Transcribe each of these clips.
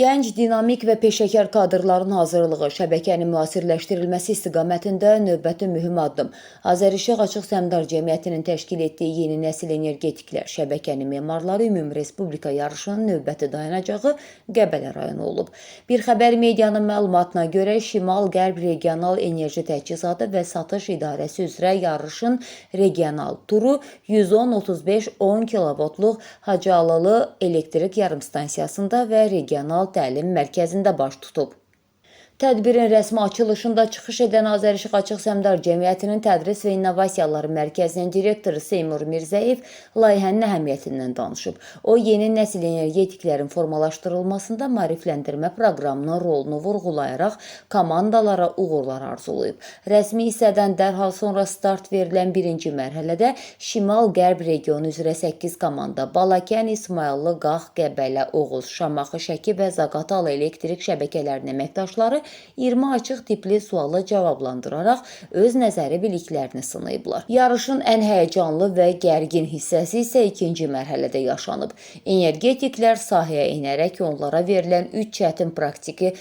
Gənc, dinamik və peşəkar kadrların hazırlığı, şəbəkənin müasirləşdirilməsi istiqamətində növbəti mühüm addım. Azərişıq Açıq Səhmdar Cəmiyyətinin təşkil etdiyi Yeni Nəsil Energetiklər Şəbəkənin Memarları Ümumi Respublika yarışının növbəti dayanacağı Qəbələ rayonu olub. Bir xəbər medianın məlumatına görə Şimal-Qərb Regional Enerji Təchizatı və Satış İdarəsi üzrə yarışın regional turu 110-35-10 kilovoltluq Hacıalılı elektrik yarımstansiyasında və regional təlim mərkəzində baş tutub. Tədbirin rəsmi açılışında çıxış edən Azərişıq Açıq Səhmdar Cəmiyyətinin Tədris və İnnovasiyalar Mərkəzinin direktoru Seymur Mirzəyev layihənin əhəmiyyətindən danışıb. O, yeni nəsil energetiklərin formalaşdırılmasında maarifləndirmə proqramının rolunu vurğulayaraq komandalara uğurlar arzulayıb. Rəsmi hissədən dərhal sonra start verilən birinci mərhələdə Şimal-Qərb regionu üzrə 8 komanda Balakən, İsmayıllı, Qax, Qəbələ, Oğuz, Şamaxı, Şəki və Zaqatala elektrik şəbəkələrinin əməkdaşları 20 açıq tipli sualı cavablandıraraq öz nəzəri biliklərini sınayıblar. Yarışın ən həyəcanlı və gərgin hissəsi isə ikinci mərhələdə yaşanıb. Energetiklər sahəyə enərək onlara verilən 3 çətin praktiki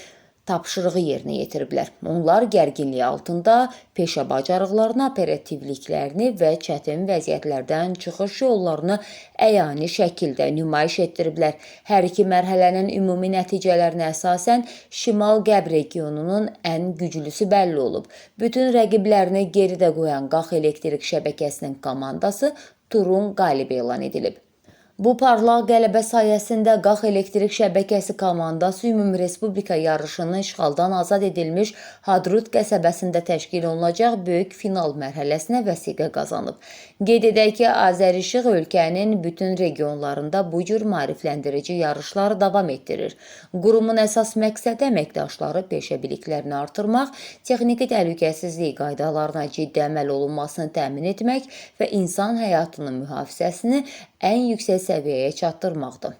tapşırığı yerinə yetiriblər. Onlar gərginlik altında peşə bacarıqlarını, operativliklərini və çətin vəziyyətlərdən çıxış yollarını əyani şəkildə nümayiş etdiriblər. Hər iki mərhələnin ümumi nəticələrinə əsasən Şimal-Qərb regionunun ən güclüsü bəlli olub. Bütün rəqiblərini geridə qoyan Qax elektrik şəbəkəsinin komandası turun qalibi elan edilib. Bu parlaq qələbə sayəsində Qax elektrik şəbəkəsi komandası Ümumi Respublika yarışının işğaldan azad edilmiş Hadrut qəsəbəsində təşkil olunacaq böyük final mərhələsinə vəsiqə qazanıb. Qeyd edək ki, Azərişıq ölkənin bütün regionlarında bu cür maarifləndirici yarışları davam etdirir. Qurumun əsas məqsədi əməkdaşları peşə biliklərini artırmaq, texniki təhlükəsizlik qaydalarına ciddi əməl olunmasını təmin etmək və insan həyatının mühafizəsini ən yüksək səviyyəyə çatdırmaqdır.